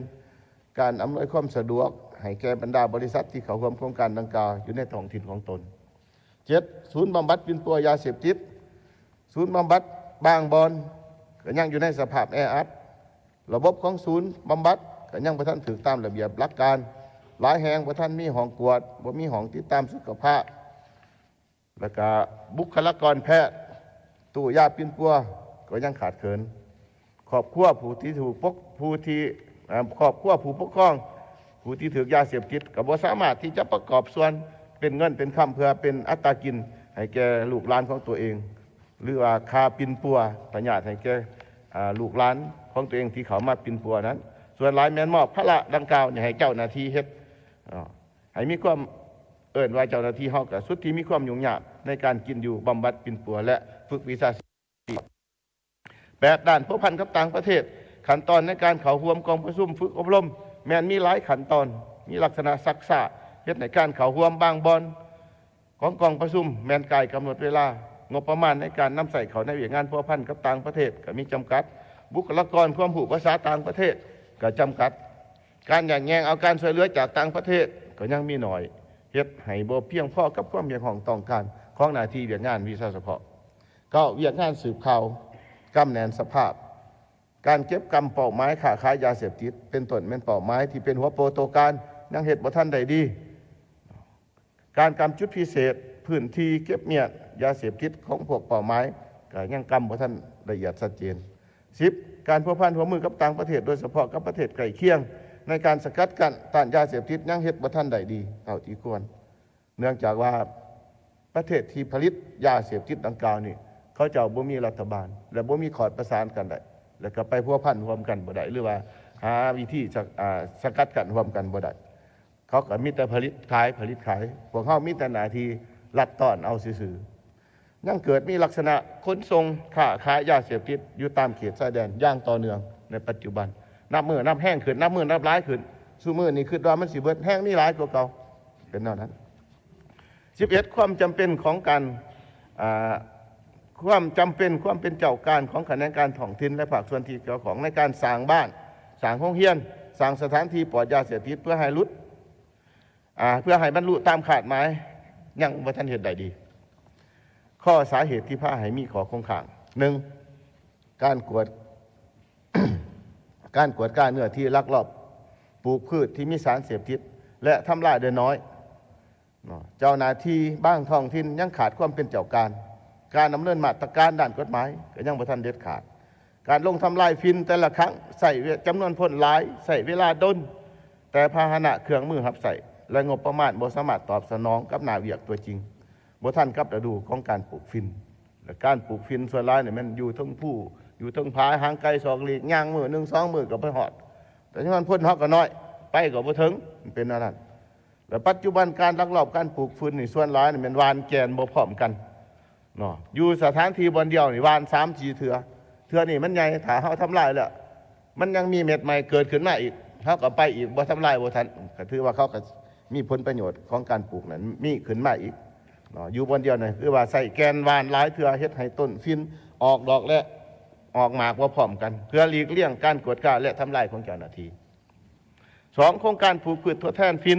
ການອຳນວຍຄວາມສະດວກໃຫ້ແກ່ບັນດາບໍລິສັດທີ່ເຂົ້າຮ່ວມໂຄງການດັ່ງກ່າວຢູ່ໃນທ້ອງຖິ່ນຂອງຕົນ. ເຈັດ ສູນບຳບັດປິ່ນປົວຢາເສບຕິດ, ສູນບຳບັດບາງບ່ອນກໍຍັງຢູ່ໃນສະພາບແອອັດ, ລະບົບຂອງສູນບຳບັດກໍຍັງບໍ່ທັນຖືກຕາມລະບຽບຫຼັກການ, ຫຼາຍແຫ່ງບໍ່ທັນມີຫ້ອງກວດ, ບໍ່ມີຫ້ອງຕິດຕາມສຸຂະພາບ, ແລ້ວກະບຸກຄະລາກອນແພດ, ຕູ້ຢາປິ່ນປົວກໍຍັງຂາດເຂີນ. ຄອບຄົວຜູ້ທີ່ຖືກປົກ, ຜູ້ທີ່, ເອີ່ມ, ຄອບຄົວຜູ້ປົກຄອງ ຜູ້ທີ່ຖືກຢາເສບຕິດກໍບໍ່ສາມາດທີ່ຈະປະກອບສ່ວນເປັນເງິນເປັນຄຳ ເພື່ອເປັນອັດຕາກິນໃຫ້ແກ່ລູກຫຼານຂອງຕົວເອງ ຫຼືວ່າຄ່າປິ່ນປົວພະຍາດໃຫ້ແກ່ ອາ ລູກຫຼານຂອງຕົວເອງທີ່ເຂົ້າມາປິ່ນປົວນັ້ນ. ສ່ວນຫຼາຍແມ່ນມອບພາລະດັ່ງກ່າວນີ້ໃຫ້ເຈົ້າໜ້າທີ່ເຮັດ ເອີ ໃຫ້ມີຄວາມ ເອີ້ນວ່າເຈົ້າໜ້າທີ່ເຮົາກໍສຸດທີ່ມີຄວາມຫຍຸ້ງຍາກໃນການກິນຢູ່, ບຳບັດ, ປິ່ນປົວ ແລະ ຝຶກວິຊາຊີບ. ແປດ, ດ້ານພົວພັນກັບຕ່າງປະເທດ. ຂັ້ນຕອນໃນການເຂົ້າຮ່ວມກອງປະຊຸມຝຶກອົບຮົມແມ່ນມີຫຼາຍຂັ້ນຕອນ, ມີລັກສະນະຊັກຊ້າ, ເຮັດໃຫ້ການເຂົ້າຮ່ວມບາງບ່ອນຂອງກອງປະຊຸມແມ່ນກາຍກຳນົດເວລາ. ງົບປະມານໃນການນຳໃຊ້ເຂົ້າໃນວຽກງານພົວພັນກັບຕ່າງປະເທດກໍມີຈຳກັດ, ບຸກຄະລາກອນຄວາມຮູ້ພາສາຕ່າງປະເທດກໍຈຳກັດ. ການຢາກແຍ່ງເອົາການຊ່ວຍເຫຼືອຈາກຕ່າງປະເທດກໍຍັງມີໜ້ອຍ, ເຮັດໃຫ້ບໍ່ພຽງພໍກັບຄວາມຮຽກຮ້ອງຕ້ອງການຂອງໜ້າທີ່ວຽກງານວິຊາສະເພາະ. ເກົ້າ, ວຽກງານສືບຂ່າວກຳແໜ້ນສະພາບການເກັບກຳເປົ້າໝາຍຄ້າຂາຍຢາເສບຕິດ, ເປັນຕົ້ນແມ່ນເປົ້າໝາຍທີ່ເປັນຫົວໂປໂຕການ ຍັງເຮັດບໍ່ທັນໄດ້ດີ. ການກຳຈຸດພິເສດ, ພື້ນທີ່ເກັບມ້ຽນຢາເສບຕິດຂອງພວກເປົ້າໝາຍ ກໍຍັງກຳບໍ່ທັນລະອຽດຊັດເຈນ. ສິບ, ການພົວພັນຮ່ວມມືກັບຕ່າງປະເທດ, ໂດຍສະເພາະກັບປະເທດໃກ້ຄຽງ, ໃນການສະກັດກັ້ນຕ້ານຢາເສບຕິດຍັງເຮັດບໍ່ທັນໄດ້ດີເທົ່າທີ່ຄວນ, ເນື່ອງຈາກວ່າປະເທດທີ່ຜະລິດຢາເສບຕິດດັ່ງກ່າວນີ້ ເຂົາເຈົ້າບໍ່ມີລັດຖະບານ ແລະ ບໍ່ມີຂອດປະສານກັນໄດ້ ແລ້ວກໍໄປພົວພັນຮ່ວມກັນບໍ່ໄດ້ ຫຼືວ່າຫາວິທີສະ ອາ ສະກັດກັ້ນຮ່ວມກັນບໍ່ໄດ້. ເຂົາກໍມີແຕ່ຜະລິດຂາຍ, ຜະລິດຂາຍ, ພວກເຮົາມີແຕ່ໜ້າທີ່ລັດຕ້ອນເອົາຊື່ໆ. ຍັງເກີດມີລັກສະນະຂົນສົ່ງ, ຄ້າຂາຍຢາເສບຕິດຢູ່ຕາມເຂດຊາຍແດນຢ່າງຕໍ່ເນື່ອງໃນປັດຈຸບັນ, ນັບມື້ນັບແຮງຂຶ້ນ, ນັບມື້ນັບຫຼາຍຂຶ້ນ. ຊຸມື້ນີ້ຄິດວ່າມັນຊິເບິດ, ແຮງມີຫຼາຍກວ່າເກົ່າ, ເປັນແນວນັ້ນ. ສິບເອັດ, ຄວາມຈຳເປັນຂອງການ, ອາ, ຄວາມຈຳເປັນຄວາມເປັນເຈົ້າການຂອງຂະແໜງການທ້ອງຖິ່ນ ແລະ ພາກສ່ວນທີ່ກ່ຽວຂ້ອງໃນການສ້າງບ້ານ, ສ້າງໂຮງຮຽນ, ສ້າງສະຖານທີ່ປອດຢາເສບຕິດ ເພື່ອໃຫ້ຫຼຸດ, ອາ, ເພື່ອໃຫ້ບັນລຸຕາມຄາດໝາຍ ຍັງບໍ່ທັນເຮັດໄດ້ດີ. ຂໍ້ສາເຫດທີ່ພາໃຫ້ມີຂໍ້ຄົງຄ້າງ, ໜຶ່ງ, ການກວດ, ການກວດກາເນື້ອທີ່ລັກລອບປູກພືດທີ່ມີສານເສບຕິດ ແລະ ທຳລາຍໄດ້ໜ້ອຍ. ເນາະ ເຈົ້າໜ້າທີ່ບາງທ້ອງຖິ່ນຍັງຂາດຄວາມເປັນເຈົ້າການ, ການດຳເນີນມາດຕະການດ້ານກົດໝາຍກໍຍັງບໍ່ທັນເດັດຂາດ, ການລົງທຳລາຍຝິ່ນແຕ່ລະຄັ້ງໃຊ້ເວ ຈຳນວນຄົນຫຼາຍ, ໃຊ້ເວລາດົນ, ແຕ່ພາຫະນະເຄື່ອງມືຮັບໃຊ້ ແລະ ງົບປະມານບໍ່ສາມາດຕອບສະໜອງກັບໜ້າວຽກຕົວຈິງ, ບໍ່ທັນກັບລະດູຂອງການປູກຝິ່ນ ແລະ ການປູກຝິ່ນສ່ວນຫຼາຍນີ້ແມ່ນຢູ່ເທິງພູ, ຢູ່ເທິງຜາ, ຫ່າງໄກສອກຫຼີກ, ຍ່າງມື້ໜຶ່ງສອງມື້ກໍໄປຮອດ, ແຕ່ຈຳນວນຄົນເຮົາກໍໜ້ອຍ, ໄປກໍບໍ່ເຖິງ, ມັນເປັນແນວນັ້ນ. ແລະ ປັດຈຸບັນການລັກລອບການປູກຝິ່ນນີ້ ສ່ວນຫຼາຍນີ້ແມ່ນຫວ່ານແກ່ນບໍ່ພ້ອມກັນເນາະ, ຢູ່ສະຖານທີ່ບ່ອນດຽວນີ້ຫວ່ານສາມສີ່ເທື່ອ, ເທື່ອນີ້ມັນໃຫຍ່, ຖ້າເຮົາທຳລາຍແລ້ວ ມັນຍັງມີເມັດໃໝ່ເກີດຂຶ້ນມາອີກ, ເຮົາກໍໄປອີກ, ບໍ່ທຳລາຍບໍ່ທັນ, ກໍຖືວ່າເຂົາກໍມີຜົນປະໂຫຍດຂອງການປູກນັ້ນມີຂຶ້ນມາອີກເນາະ. ຢູ່ບ່ອນດຽວນີ້ຄືວ່າໃຊ້ແກ່ນຫວ່ານຫຼາຍເທື່ອ, ເຮັດໃຫ້ຕົ້ນຝິ່ນອອກດອກ ແລະ ອອກໝາກບໍ່ພ້ອມກັນ, ເພື່ອຫຼີກລ່ຽງການກວດກາ ແລະ ທຳລາຍຂອງເຈົ້າໜ້າທີ່. ສອງ, ໂຄງການປູກພືດທົດແທນຝິ່ນ.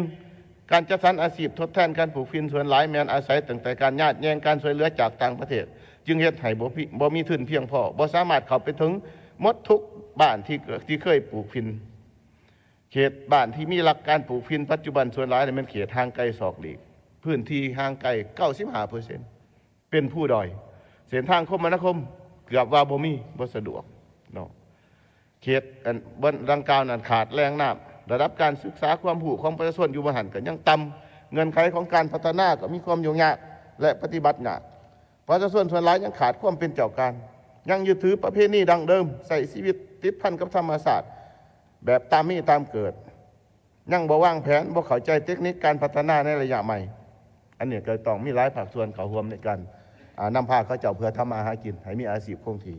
ການຈັດສັນອາຊີບທົດແທນການປູກຝິ່ນສ່ວນຫຼາຍແມ່ນອາໄສຕັ້ງແຕ່ການຍາດແຍ່ງການຊ່ວຍເຫຼືອຈາກຕ່າງປະເທດ, ຈຶ່ງເຮັດໃຫ້ບໍ່ມີ ບໍ່ມີທຶນພຽງພໍ, ບໍ່ສາມາດເຂົ້າໄປເຖິງໝົດທຸກບ້ານທີ່ ທີ່ເຄີຍປູກຝິ່ນ. ເຂດບ້ານທີ່ມີຫຼັກການປູກຝິ່ນປັດຈຸບັນສ່ວນຫຼາຍແມ່ນເຂດຫ່າງໄກສອກຫຼີກ, ພື້ນທີ່ຫ່າງໄກເກົ້າສິບຫ້າເປີເຊັນ ເປັນພູດອຍ, ເສັ້ນທາງຄົມມະນາຄົມເກືອບວ່າບໍ່ມີ, ບໍ່ສະດວກເນາະ. ເຂດອັນ ບ່ອນດັ່ງກ່າວນັ້ນຂາດແຫຼ່ງນ້ຳ, ລະດັບການສຶກສາຄວາມຮູ້ຂອງປະຊາຊົນຢູ່ບ່ອນຫັ້ນກໍຍັງຕ່ຳ, ເງື່ອນໄຂຂອງການພັດທະນາກໍມີຄວາມຫຍຸ້ງຍາກ ແລະ ປະຕິບັດຍາກ. ປະຊາຊົນສ່ວນຫຼາຍຍັງຂາດຄວາມເປັນເຈົ້າການ, ຍັງຍຶດຖືປະເພນີດັ້ງເດີມ, ໃຊ້ຊີວິດຕິດພັນກັບທຳມະຊາດແບບຕາມມີຕາມເກີດ, ຍັງບໍ່ວາງແຜນ, ບໍ່ເຂົ້າໃຈເຕັກນິກການພັດທະນາໃນໄລຍະໃໝ່. ອັນນີ້ກໍຕ້ອງມີຫຼາຍພາກສ່ວນເຂົ້າຮ່ວມໃນການ, ອາ, ນຳພາເຂົາເຈົ້າເພື່ອທຳມາຫາກິນໃຫ້ມີອາຊີບຄົງທີ່.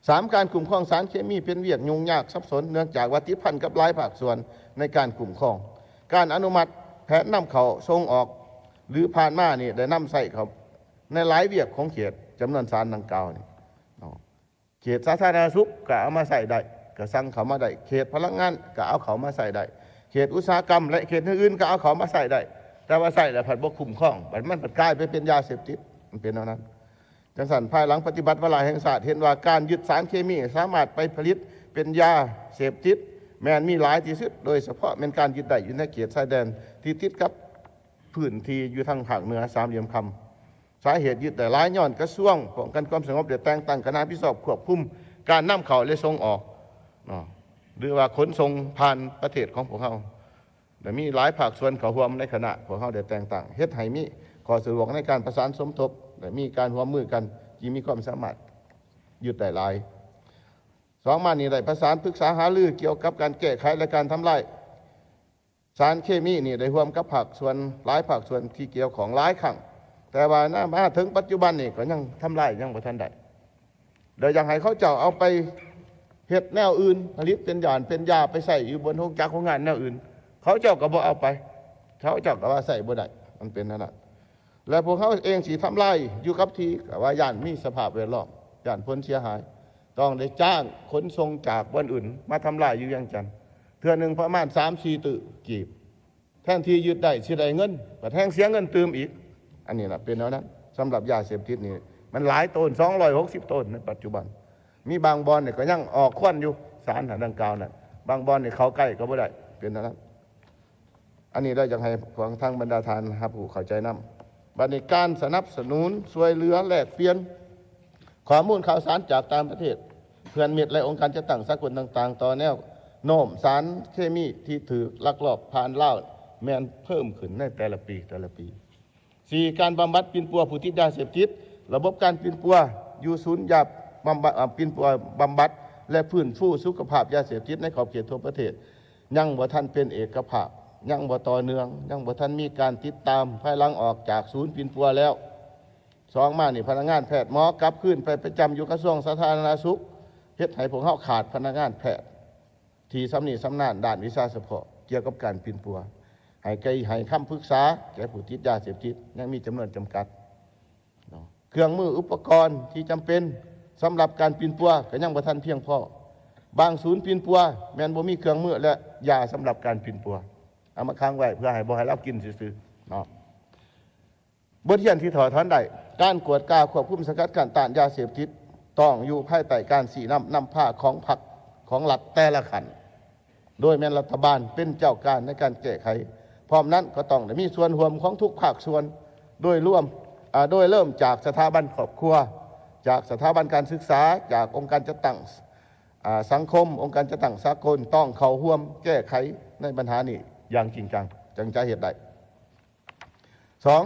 ສາມ, ການຄຸ້ມຄອງສານເຄມີເປັນວຽກຫຍຸ້ງຍາກສັບສົນ ເນື່ອງຈາກວ່າຕິດພັນກັບຫຼາຍພາກສ່ວນໃນການຄຸ້ມຄອງ. ການອະນຸມັດແຜນນຳເຂົ້າສົ່ງອອກ ຫຼື ຜ່ານມານີ້ໄດ້ນຳໃຊ້ເຂົ້າໃນຫຼາຍວຽກຂອງເຂດ, ຈຳນວນສານດັ່ງກ່າວນີ້ເນາະ. ເຂດສາທາລະນະສຸກກໍເອົາມາໃຊ້ໄດ້, ກໍສັ່ງເຂົ້າມາໄດ້, ເຂດພະລັງງານກໍເອົາເຂົ້າມາໃຊ້ໄດ້, ເຂດອຸດສາຫະກຳ ແລະ ເຂດອື່ນໆກໍເອົາເຂົ້າມາໃຊ້ໄດ້, ແຕ່ວ່າໃຊ້ແລ້ວພັດບໍ່ຄຸ້ມຄອງ, ບັດມັນພັດກາຍໄປເປັນຢາເສບຕິດ, ມັນເປັນແນວນັ້ນ. ຈັ່ງຊັ້ນ, ພາຍຫຼັງປະຕິບັດວາລະແຫ່ງຊາດ ເຫັນວ່າການຍຶດສານເຄມີສາມາດໄປຜະລິດເປັນຢາເສບຕິດ ແມ່ນມີຫຼາຍທີ່ສຸດ, ໂດຍສະເພາະແມ່ນການຍຶດໄດ້ຢູ່ໃນເຂດຊາຍແດນທີ່ຕິດກັບພື້ນທີ່ຢູ່ທາງພາກເໜືອສາມຫຼ່ຽມຄຳ. ສາເຫດຍຶດໄດ້ຫຼາຍຍ້ອນກະຊວງປ້ອງກັນຄວາມສະຫງົບໄດ້ແຕ່ງຕັ້ງຄະນະຮັບຜິດຊອບຄວບຄຸມການນຳເຂົ້າ ແລະ ສົ່ງອອກເນາະ ຫຼືວ່າຂົນສົ່ງຜ່ານປະເທດຂອງພວກເຮົາ. ແລະ ມີຫຼາຍພາກສ່ວນເຂົ້າຮ່ວມໃນຄະນະ ພວກເຮົາໄດ້ແຕ່ງຕັ້ງ ເຮັດໃຫ້ມີຂໍ້ສະດວກໃນການປະສານສົມທົບ ແລະ ມີການຮ່ວມມືກັນ ຈຶ່ງມີຄວາມສາມາດຢຸດໄດ້ຫຼາຍ. ສອງມານີ້ໄດ້ປະສານປຶກສາຫາລືກ່ຽວກັບການແກ້ໄຂ ແລະ ການທຳລາຍ ສານເຄມີນີ້ໄດ້ຮ່ວມກັບພາກສ່ວນ ຫຼາຍພາກສ່ວນທີ່ກ່ຽວຂ້ອງຫຼາຍຄັ້ງ, ແຕ່ວ່ານະ ມາເຖິງປັດຈຸບັນນີ້ກໍຍັງທຳລາຍຍັງບໍ່ທັນໄດ້. ແລ້ວຢາກໃຫ້ເຂົາເຈົ້າເອົາໄປເຮັດແນວອື່ນ, ຜະລິດເປັນຢານເປັນຢາໄປໃຊ້ຢູ່ບົນໂຮງຈັກໂຮງງານແນວອື່ນ, ເຂົາເຈົ້າກໍບໍ່ເອົາໄປ, ເຂົາເຈົ້າກໍວ່າໃຊ້ບໍ່ໄດ້, ມັນເປັນແນວນັ້ນ. ແລະ ພວກເຮົາເອງຊິທຳລາຍຢູ່ກັບທີ່ ກໍວ່າຢ້ານມີສະພາບແວດລ້ອມ, ຢ້ານຜົນເສຍຫາຍ, ຕ້ອງໄດ້ຈ້າງຂົນສົ່ງຈາກບ່ອນອື່ນມາທຳລາຍຢູ່ວຽງຈັນ ເທື່ອໜຶ່ງປະມານສາມສີ່ຕື້ກີບ, ແທນທີ່ຍຶດໄດ້ຊິໄດ້ເງິນ ບັດແຮ່ງເສຍເງິນຕື່ມອີກ. ອັນນີ້ລະເປັນແນວນັ້ນ. ສຳລັບຢາເສບຕິດນີ້ ມັນຫຼາຍໂຕນ ສອງຮ້ອຍຫົກສິບໂຕນໃນປັດຈຸບັນ, ມີບາງບ່ອນນີ້ກໍຍັງອອກຄວັນຢູ່ ສານດັ່ງກ່າວນັ້ນ, ບາງບ່ອນນີ້ເຂົ້າໃກ້ກໍບໍ່ໄດ້ ເປັນແນວນັ້ນ. ອັນນີ້ລະຢາກໃຫ້ພວກທາງບັນດາທ່ານຮັບຮູ້ເຂົ້າໃຈນຳ. ບັດນີ້ການສະໜັບສະໜູນ ຊ່ວຍເຫຼືອ ແລກປ່ຽນ ຂໍ້ມູນຂ່າວສານຈາກຕ່າງປະເທດ, ເພື່ອນມິດ ແລະ ອົງການຈັດຕັ້ງສາກົນຕ່າງໆ ຕໍ່ແນວໂນ້ມສານເຄມີທີ່ຖືກລັກລອບຜ່ານລາວແມ່ນເພີ່ມຂຶ້ນໃນແຕ່ລະປີ, ແຕ່ລະປີ. ສີ່, ການບຳບັດປິ່ນປົວຜູ້ຕິດຢາເສບຕິດ, ລະບົບການປິ່ນປົວຢູ່ສູນຢາບຳບັດ, ເອີ່ ປິ່ນປົວບຳບັດ ແລະ ຟື້ນຟູສຸຂະພາບຢາເສບຕິດໃນຂອບເຂດທົ່ວປະເທດ ຍັງບໍ່ທັນເປັນເອກະພາບ, ຍັງບໍ່ຕໍ່ເນື່ອງ, ຍັງບໍ່ທັນມີການຕິດຕາມພາຍຫຼັງອອກຈາກສູນປິ່ນປົວແລ້ວ. ສອງມານີ້ ພະນັກງານແພດໝໍກັບຄືນໄປປະຈຳຢູ່ກະຊວງສາທາລະນະສຸກ, ເຮັດໃຫ້ພວກເຮົາຂາດພະນັກງານແພດທີ່ຊຳນິຊຳນານດ້ານວິຊາສະເພາະກ່ຽວກັບການປິ່ນປົວ, ໃຫ້ໄກ ໃຫ້ຄຳປຶກສາແກ່ຜູ້ຕິດຢາເສບຕິດ ຍັງມີຈຳນວນຈຳກັດເນາະ. ເຄື່ອງມືອຸປະກອນທີ່ຈຳເປັນສຳລັບການປິ່ນປົວກໍຍັງບໍ່ທັນພຽງພໍ. ບາງສູນປິ່ນປົວແມ່ນບໍ່ມີເຄື່ອງມື ແລະ ຢາສຳລັບການປິ່ນປົວ, ເອົາມາຂັງໄວ້ເພື່ອໃຫ້ ບໍ່ໃຫ້ລາວກິນຊື່ໆເນາະ. ບົດຮຽນທີ່ຖອດຖອນໄດ້, ການກວດກາຄວບຄຸມສະກັດກັ້ນຕ້ານຢາເສບຕິດ ຕ້ອງຢູ່ພາຍໃຕ້ການຊີ້ນຳນຳພາຂອງພັກ, ຂອງລັດແຕ່ລະຂັ້ນ, ໂດຍແມ່ນລັດຖະບານເປັນເຈົ້າການໃນການແກ້ໄຂ. ພ້ອມນັ້ນກໍຕ້ອງໄດ້ມີສ່ວນຮ່ວມຂອງທຸກພາກສ່ວນ ໂດຍລວມ, ອາ, ໂດຍເລີ່ມຈາກສະຖາບັນຄອບຄົວ, ຈາກສະຖາບັນການສຶກສາ, ຈາກອົງການຈັດຕັ້ງ, ອາ, ສັງຄົມ, ອົງການຈັດຕັ້ງສາກົນ ຕ້ອງເຂົ້າຮ່ວມແກ້ໄຂໃນບັນຫານີ້ຢ່າງຈິງຈັງ ຈຶ່ງຈະເຮັດໄດ້. ສອງ,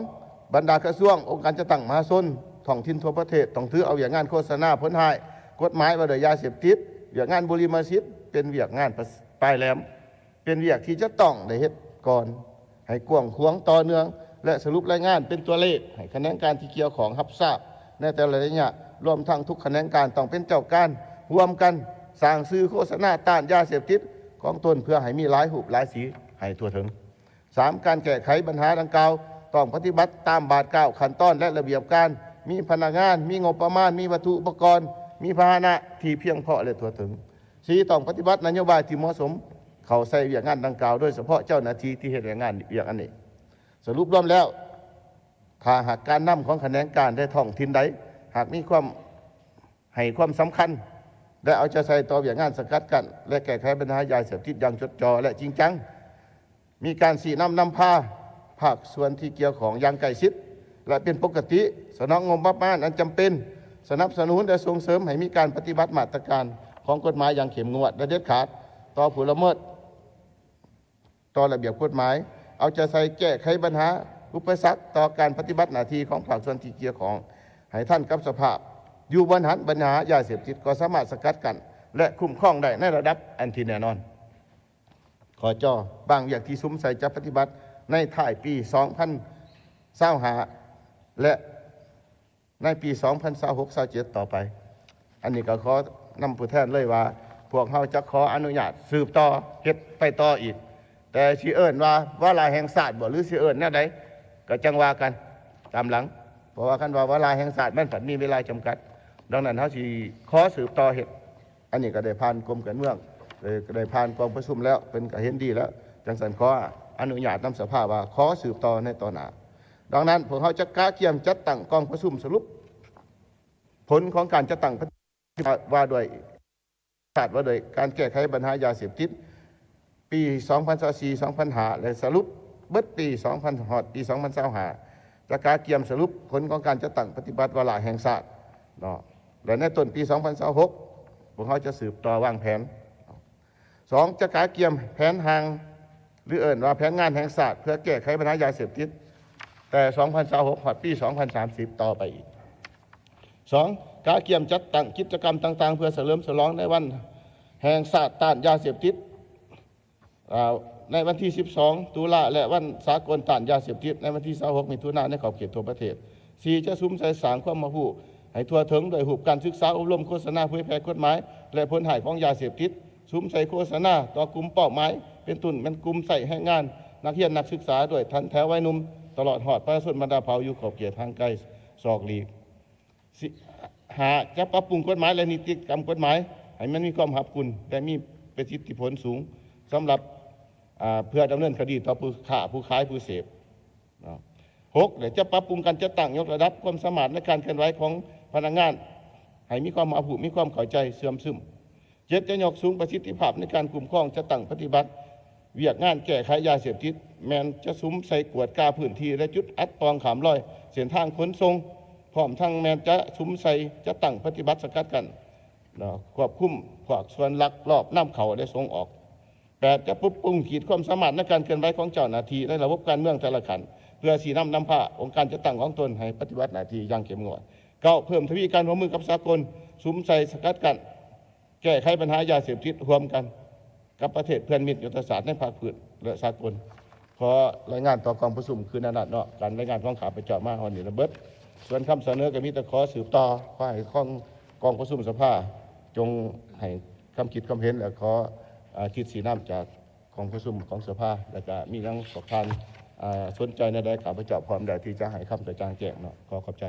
ບັນດາກະຊວງ, ອົງການຈັດຕັ້ງມະຫາຊົນ, ທ້ອງຖິ່ນທົ່ວປະເທດ ຕ້ອງຖືເອົາວຽກງານໂຄສະນາຜົນຮ້າຍ, ກົດໝາຍວ່າດ້ວຍຢາເສບຕິດ, ວຽກງານບຸລິມະສິດ ເປັນວຽກງານປະ, ປາຍແຫຼມ, ເປັນວຽກທີ່ຈະຕ້ອງໄດ້ເຮັດກ່ອນ ໃຫ້ກວ້າງຂວາງ, ຕໍ່ເນື່ອງ ແລະ ສະຫຼຸບລາຍງານເປັນຕົວເລກໃຫ້ຂະແໜງການທີ່ກ່ຽວຂ້ອງຮັບຊາບໃນແຕ່ລະໄລຍະ, ລວມທັງທຸກຂະແໜງການຕ້ອງເປັນເຈົ້າການຮ່ວມກັນສ້າງສື່ໂຄສະນາຕ້ານຢາເສບຕິດຂອງຕົນ ເພື່ອໃຫ້ມີຫຼາຍຮູບຫຼາຍສີໃຫ້ທົ່ວເຖິງ. ສາມ, ການແກ້ໄຂບັນຫາດັ່ງກ່າວຕ້ອງປະຕິບັດຕາມບາດກ້າວ, ຂັ້ນຕອນ ແລະ ລະບຽບການ, ມີພະນັກງານ, ມີງົບປະມານ, ມີວັດຖຸອຸປະກອນ, ມີພາຫະນະທີ່ພຽງພໍ ແລະ ທົ່ວເຖິງ. ສີ່, ຕ້ອງປະຕິບັດນະໂຍບາຍທີ່ເໝາະສົມເຂົ້າໃສ່ວຽກງານດັ່ງກ່າວ, ໂດຍສະເພາະເຈົ້າໜ້າທີ່ທີ່ເຮັດວຽກງານ, ວຽກອັນນີ້. ສະຫຼຸບລວມແລ້ວ, ຖ້າຫາກການນຳຂອງຂະແໜງການ ແລະ ທ້ອງຖິ່ນໃດ ຫາກມີຄວາມ ໃຫ້ຄວາມສຳຄັນ ແລະ ເອົາໃຈໃສ່ຕໍ່ວຽກງານສະກັດກັ້ນ ແລະ ແກ້ໄຂບັນຫາຢາເສບຕິດຢ່າງຈົດຈໍ່ ແລະ ຈິງຈັງ, ມີການຊີ້ນຳນຳພາພາກສ່ວນທີ່ກ່ຽວຂ້ອງຢ່າງໃກ້ຊິດ ແລະ ເປັນປົກກະຕິ, ສະໜອງງົບປະມານອັນຈຳເປັນ, ສະໜັບສະໜູນ ແລະ ສົ່ງເສີມໃຫ້ມີການປະຕິບັດມາດຕະການຂອງກົດໝາຍຢ່າງເຂັ້ມງວດ ແລະ ເດັດຂາດຕໍ່ຜູ້ລະເມີດ ຕໍ່ລະບຽບກົດໝາຍ, ເອົາໃຈໃສ່ແກ້ໄຂບັນຫາອຸປະສັກຕໍ່ການປະຕິບັດໜ້າທີ່ຂອງພາກສ່ວນທີ່ກ່ຽວຂ້ອງໃຫ້ທັນກັບສະພາບ. ຢູ່ບ່ອນຫັ້ນ, ບັນຫາຢາເສບຕິດກໍສາມາດສະກັດກັ້ນ ແລະ ຄຸ້ມຄອງໄດ້ໃນລະດັບອັນທີ່ແນ່ນອນ. ຂໍ້ ຈ. ບາງວຽກທີ່ສຸມໃສ່ຈະປະຕິບັດໃນທ້າຍປີສອງພັນຊາວຫ້າ ແລະ ໃນປີສອງພັນຊາວຫົກ ຊາວເຈັດຕໍ່ໄປ. ອັນນີ້ກໍຂໍນຳຜູ້ແທນເລີຍວ່າ ພວກເຮົາຈະຂໍອະນຸຍາດສືບຕໍ່ເຮັດໄປຕໍ່ອີກ, ແຕ່ຊິເອີ້ນວ່າວາລະແຫ່ງຊາດບໍ ຫຼື ຊິເອີ້ນແນວໃດ ກໍຈັ່ງວ່າກັນຕາມຫຼັງ, ເພາະວ່າຄັນວ່າວາລະແຫ່ງຊາດ ມັນພັດມີເວລາຈຳກັດ. ດັ່ງນັ້ນ ເຮົາຊິຂໍສືບຕໍ່ເຮັດ. ອັນນີ້ກໍໄດ້ຜ່ານກົມການເມືອງ, ເອີ ກໍໄດ້ຜ່ານກອງປະຊຸມແລ້ວ, ເພິ່ນກໍເຫັນດີແລ້ວ. ຈັ່ງຊັ້ນ ຂໍອະນຸຍາດນຳສະພາວ່າ ຂໍສືບຕໍ່ໃນຕໍ່ໜ້າ. ດັ່ງນັ້ນ ພວກເຮົາຈະກະກຽມຈັດຕັ້ງກອງປະຊຸມສະຫຼຸບຜົນຂອງການຈັດຕັ້ງປະຕິບັດວ່າດ້ວຍ ຊາດວ່າດ້ວຍການແກ້ໄຂບັນຫາຢາເສບຕິດ ປີສອງພັນຊາວສີ່ ສອງພັນຊາວຫ້າ ແລະ ສະຫຼຸບເບິດປີສອງພັນ ຮອດປີສອງພັນຊາວຫ້າ ຈະກະກຽມສະຫຼຸບຜົນຂອງການຈັດຕັ້ງປະຕິບັດວາລະແຫ່ງຊາດເນາະ ແລະ ໃນຕົ້ນປີສອງພັນຊາວຫົກ ພວກເຮົາຈະສືບຕໍ່ວາງແຜນ. ສອງ, ຈະກະກຽມແຜນຮ່າງ ຫຼືເອີ້ນວ່າແຜນງານແຫ່ງຊາດເພື່ອແກ້ໄຂບັນຫາຢາເສບຕິດ ແຕ່ສອງພັນຊາວຫົກຮອດປີສອງພັນສາມສິບຕໍ່ໄປອີກ. ສອງ, ກະກຽມຈັດຕັ້ງກິດຈະກຳຕ່າງໆ ເພື່ອສະເຫຼີມສະຫຼອງໃນວັນແຫ່ງຊາດຕ້ານຢາເສບຕິດ ອາ ໃນວັນທີສິບສອງ ຕຸລາ ແລະ ວັນສາກົນຕ້ານຢາເສບຕິດ ໃນວັນທີຊາວຫົກ ມິຖຸນາ ໃນຂອບເຂດທົ່ວປະເທດ. ສີ່, ຈະສຸມໃສ່ສ້າງຄວາມຮັບຮູ້ໃຫ້ທົ່ວເຖິງ ດ້ວຍຮູບການສຶກສາອົບຮົມ, ໂຄສະນາເຜີຍແຜ່ກົດໝາຍ ແລະ ຜົນຮ້າຍຂອງຢາເສບຕິດ, ສຸມໃສ່ໂຄສະນາຕໍ່ກຸ່ມເປົ້າໝາຍ ເປັນຕົ້ນແມ່ນກຸ່ມໃຊ້ແຮງງານ, ນັກຮຽນ, ນັກສຶກສາ, ດ້ວຍຖັນແຖວໄວໜຸ່ມ, ຕະຫຼອດຮອດປະຊາຊົນບັນດາເຜົ່າຢູ່ຂອບເຂດຫ່າງໄກສອກຫຼີກ. ສີ່, ຫ້າ, ຈະປັບປຸງກົດໝາຍ ແລະ ນິຕິກຳກົດໝາຍໃຫ້ມັນມີຄວາມຮັບກຸນ ແລະ ມີປະສິດທິຜົນສູງ ສຳລັບ ອາ ເພື່ອດຳເນີນຄະດີຕໍ່ຜູ້ຄ້າ, ຜູ້ຂາຍ, ຜູ້ເສບເນາະ. ຫົກ, ແລະ ຈະປັບປຸງການຈັດຕັ້ງ, ຍົກລະດັບຄວາມສາມາດໃນການເຄື່ອນໄຫວຂອງພະນັກງານ ໃຫ້ມີຄວາມຮັບຮູ້, ມີຄວາມເຂົ້າໃຈເຊື່ອມຊຶມ. ເຈັດ, ຈະຍົກສູງປະສິດທິພາບໃນການຄຸ້ມຄອງ, ຈັດຕັ້ງປະຕິບັດວຽກງານແກ້ໄຂຢາເສບຕິດ, ແມ່ນຈະສຸມໃສ່ກວດກາພື້ນທີ່ ແລະ ຈຸດອັດປອງຂ້າມລອຍເສັ້ນທາງຂົນສົ່ງ, ພ້ອມທັງແມ່ນຈະສຸມໃສ່ຈັດຕັ້ງປະຕິບັດສະກັດກັ້ນ ຄວບຄຸມພວກສ່ວນລັກລອບນຳເຂົ້າ ແລະ ສົ່ງອອກ. ແປດ, ຈະປັບປຸງຂີດຄວາມສາມາດໃນການເຄື່ອນໄຫວຂອງເຈົ້າໜ້າທີ່ໃນລະບົບການເມືອງແຕ່ລະຂັ້ນ ເພື່ອຊີ້ນຳນຳພາອົງການຈັດຕັ້ງຂອງຕົນໃຫ້ປະຕິບັດໜ້າທີ່ຢ່າງເຂັ້ມງວດ. ເກົ້າ, ເພີ່ມທະວີການຮ່ວມມືກັບສາກົນ, ສຸມໃສ່ສະກັດກັ້ນ ແກ້ໄຂບັນຫາຢາເສບຕິດຮ່ວມກັນກັບປະເທດເພື່ອນມິດຍຸດທະສາດໃນພາກພື້ນ ແລະ ສາກົນ. ຂໍລາຍງານຕໍ່ກອງປະຊຸມຄືແນວນັ້ນເນາະ, ການລາຍງານຂອງຂ້າພະເຈົ້າມາຮອດນີ້ລະເບິດ. ສ່ວນຄຳສະເໜີກໍມີແຕ່ຂໍສືບຕໍ່, ຂໍໃຫ້ກອງ ກອງປະຊຸມສະພາຈົ່ງໃຫ້ຄຳຄິດຄຳເຫັນ ແລະ ຂໍ ອາ ທິດຊີ້ນຳຈາກກອງປະຊຸມຂອງສະພາ, ແລະ ກະມີຫຍັງພວກທ່ານ ອາ ສົນໃຈແນວໃດ ຂ້າພະເຈົ້າພ້ອມແລ້ວທີ່ຈະໃຫ້ຄຳກະຈ່າງແຈ້ງເນາະ. ຂໍຂອບໃຈ.